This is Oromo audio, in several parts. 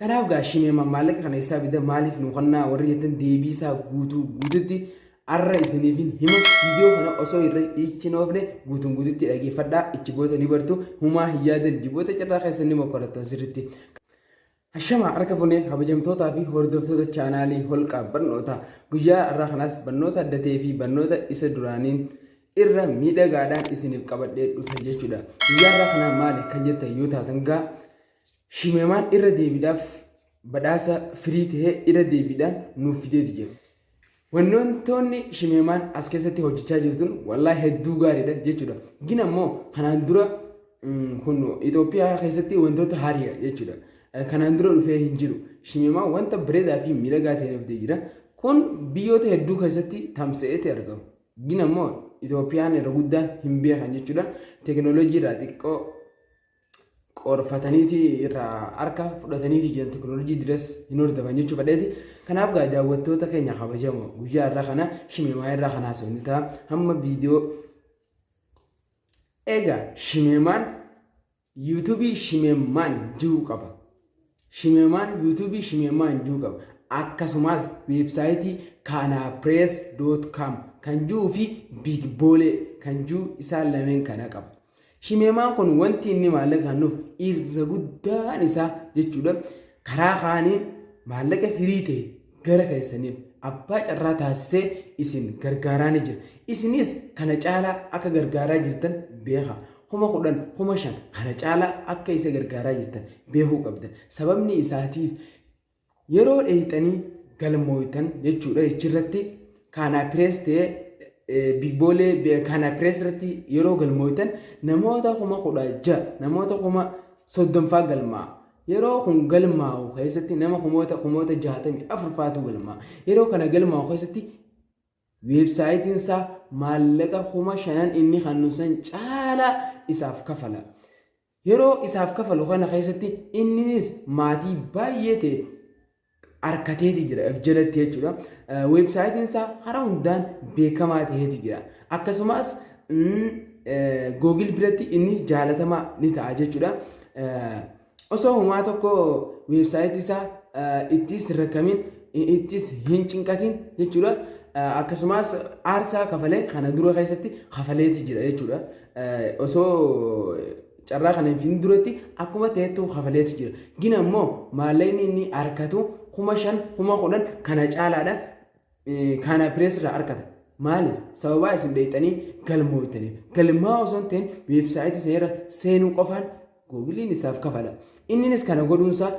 Kanaaf gaa shimeemaan maallaqa kana eessaa fida, maaliif nu kannaa warri jettan, deebii isaa guutuu guututti arra isiniifin hima. Viidiyoo kana osoo irra ichinoofne guutuun guututti dhageeffadhaa. Ichi goota ni bartu, humaa hin yaadan, jiboota carraa keessan ni mokkorattan sirritti. Hashama harka funee, kabajamtootaa fi hordoftoota chaanaalii Holqaa Barnootaa. Guyyaa har'aa kanaas barnoota adda ta'ee fi barnoota isa duraaniin irra miidhagaadhaan isiniif qabadhee dhufe jechuudha. Guyyaa har'aa kanaa maali kan jettan yoo taatan, gaa Shimeemaan irra deebiidhaaf badhaasa firii ta'ee irra deebiidhaan nuuf fideeti jira. Wantoonni Shimeemaan as keessatti hojjechaa jirtun wallaahi hedduu gaariidha jechuudha. Gin ammoo kanaan dura kun Itoophiyaa keessatti wantoota haariya jechuudha. Kanaan dura dhufee hin jiru. Shimeemaan wanta bareedaa fi miidhagaa ta'e dhufee jira. Kun biyyoota hedduu keessatti tamsa'eeti argama. Gin ammoo Itoophiyaan irra guddaan hin beekan jechuudha. Teekinooloojii irraa xiqqoo qorfataniiti irraa harka fudhataniiti jiran, teekinooloojii diras hin hordofan jechuu fedheeti. Kanaaf gaa daawwattoota keenya kabajamoo, guyyaa irraa kana shimeemaa irraa kan haasofnu ta'a. Hamma viidiyoo egaa shimeemaan yuutuubii shimeemaan jiru qaba. Shimeemaan yuutuubii shimeemaan jiru qaba. Akkasumas weebsaayitii kaanaapirees.com kan jiruu fi biigboolee kan jiru isaan lameen kana qaba. Shimeemaan kun wanti inni maallaqa kennuuf irra guddaan isaa jechuudha. Karaa kaaniin maallaqa firii ta'e gara keessaniif abbaa carraa taasisee isin gargaaraa ni jira. Isinis kana caalaa akka gargaaraa jirtan beeka. 10,000, 5,000 kana caalaa akka isa gargaaraa jirtan beekuu qabdan. Sababni isaatiis yeroo dheeyxanii galmooytan jechuudha, jechirratti kaanaa pirees ta'ee biigboolee kaanaa pirees irratti yeroo galmooytan namoota 16,000, namoota 30,000 galmaa'a. Yeroo kun galmaa'u keessatti nama kumoota 64 faatu galmaa'a. Yeroo kana galmaa'u keessatti weebsaayitiin isaa maallaqa 5,000 inni kannu san caalaa isaaf kafala. Yeroo isaaf kafalu kana keessatti inninis maatii baay'ee ta'e harkateeti jira of jalatti jechuudha. Weebsaayitiin isaa karaa hundaan beekamaa ta'eeti jira. Akkasumas Googil biratti inni jaalatamaa ni ta'a jechuudha. Osoo homaa tokko weebsaayitii isaa ittis hin rakkamiin, ittis hin cinqatin jechuudha. Akkasumas aarsaa kafalee kana dura keessatti kafaleeti jira jechuudha. Osoo carraa kana hin fidin duratti akkuma ta'ettu kafaleeti jira. Gina immoo maallaqni inni argatu 5,000, 10,000 kana caalaadha. Kana pirees irraa argata. Maaliif? Sababaa isin dheeyxanii galmooytaniif. Galmaa osoo hin ta'in weebsaayitii sana irra seenuu qofaan googiliin isaaf kafala. Inninis kana godhuunsaa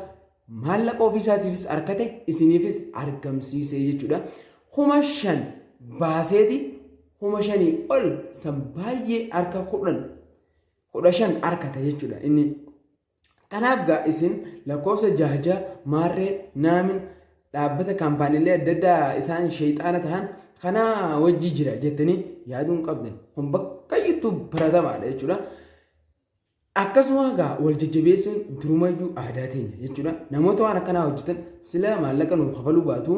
maallaqa ofiisaatiifis argate, isiniifis argamsiise jechuudha. 5,000 baaseeti 5,000 ol san baay'ee harka 10, 15 argata jechuudha inni. Kanaaf gaa isin lakkoofsa jaha jaha maarree naamin dhaabbata kaampaaniilee adda addaa isaan sheexaana ta'an kana wajji jira jettanii yaaduu hin qabdan. Kun bakka iyyuttuu baratamaadha jechuudha. Akkasuma gaa wal jajjabeessuun durumayyuu aadaa teenya jechuudha. Namoota waan akkanaa hojjetan sila maallaqa nuuf kafaluu baatu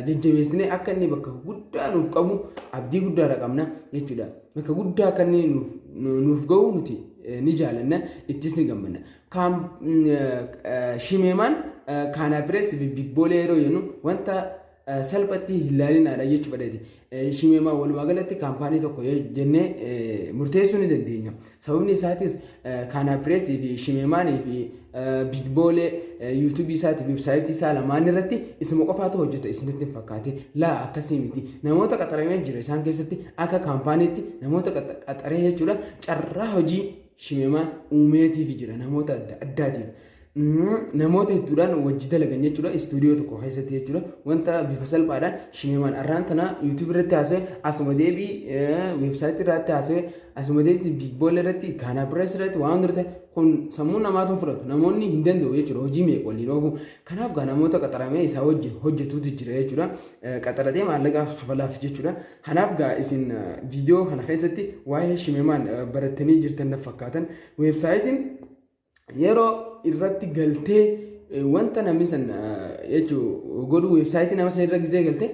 jajjabeessinee akka inni bakka guddaa nuuf qabu abdii guddaarra qabna jechuudha. Bakka guddaa akka inni nuuf ga'u nuti ni jaalanna, ittis ni gammanna. Shimeemaan kaanaapirees fi bigboolee yeroo jennu wanta salphatti hin laalinaadha jechuu fedheeti. Shimeemaan walumaa galatti kaampaanii tokko jennee murteessuu ni dandeenya. Sababni isaatis kaanaapireesii fi shimeemaanii fi bigboolee yuutuubii isaatii fi weebsaayitii isaa lamaan irratti isuma qofaatu hojjeta isinitti hin fakkaate. Laa, akkasii miti. Namoota qaxaramee jira isaan keessatti, akka kaampaaniitti namoota qaxaree jechuudha. Carraa hojii shimeemaan uumeetiif jira namoota adda addaatiif. Namoota hedduudhaan wajji dalagan jechuudha, istuudiyoo tokko keessatti jechuudha. Wanta bifa salphaadhaan shimeemaan arraan tana yuutuub irratti haasa'e, asuma deebii weebsaayitii irratti haasa'e, asuma deebii biigbool irratti, kaanaa pirees irratti waan hunda kun sammuu namaatu fudhatu, namoonni hin danda'u jechuudha, hojii meeqa waliin oofu. Kanaaf gaa namoota qaxaramee isaa wajjin hojjetuutu jira jechuudha, qaxaratee maallaqa kafalaaf jechuudha. Kanaaf gaa isin viidiyoo kana keessatti waa'ee shimeemaan barattanii jirtan na fakkaatan. Weebsaayitiin yeroo irratti galtee wanta namni san jechuu godhu, weebsaayitii nama san irra gizee galte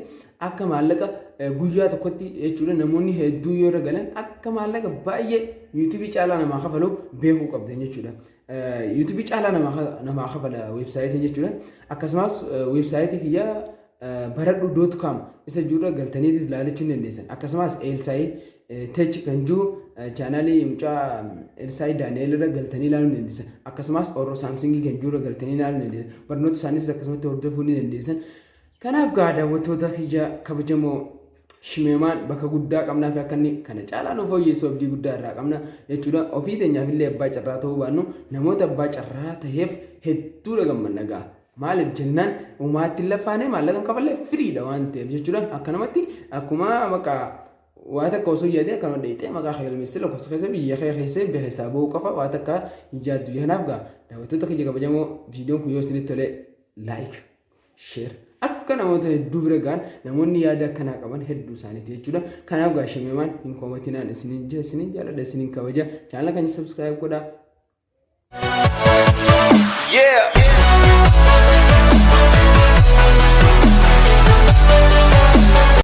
akka maallaqa Guyyaa tokkotti jechuudha namoonni hedduu yoo irra galan akka maallaqa baay'ee yuutuubii caalaa namaa kafalu beekuu qabdan jechuudha. Yuutuubii caalaa namaa kafala weebsaayitiin jechuudha. Akkasumas weebsaayitii kiyya baradhu.com isa jirurra galtaniitis ilaalachuu ni dandeessan. Akkasumas Eelsaayii Tech kan jiru chaanaalii mucaa Elsaay Daani'el irra galtanii ilaaluu ni dandeessan. Akkasumas Oro Saamsingii kan jiru irra galtanii ilaaluu ni dandeessan. Barnoota isaaniis akkasumatti hordofuu ni dandeessan. Kanaaf gaa daawwattoota kiyya kabajamoo, Shimeemaan bakka guddaa qabnaa fi akka inni kana caalaa nu fooyyessu abdii guddaa irraa qabna jechuudha. Ofii teenyaaf illee abbaa carraa ta'uu baannu, namoota abbaa carraa ta'eef hedduudha gammanna gaa. Maaliif jennaan, uumaatti hin laffaane, maallaqa hin kafallee, firiidha waan ta'eef jechuudha. Akkanumatti akkuma bakka waa takka osoo yaadee akkanuma dheeyxee maqaa kee galmeessitee lakkoofsa keessa biyya kee keessa keessaa ba'uu qofa, waa takka hin yaaddu. Kanaaf gaa daawwattoota kiyya kabajamoo, viidiyoon kun yoo isinitti tole like, share, akka namoota hedduu bira ga'an, namoonni yaada akkanaa qaban hedduu isaaniiti jechuudha. Kanaaf gaa Shimeemaan hin komatinaan isiniin jira, isiniin jaalladha, isiniin kabaja. Chaanala keenya subscribe godhaa.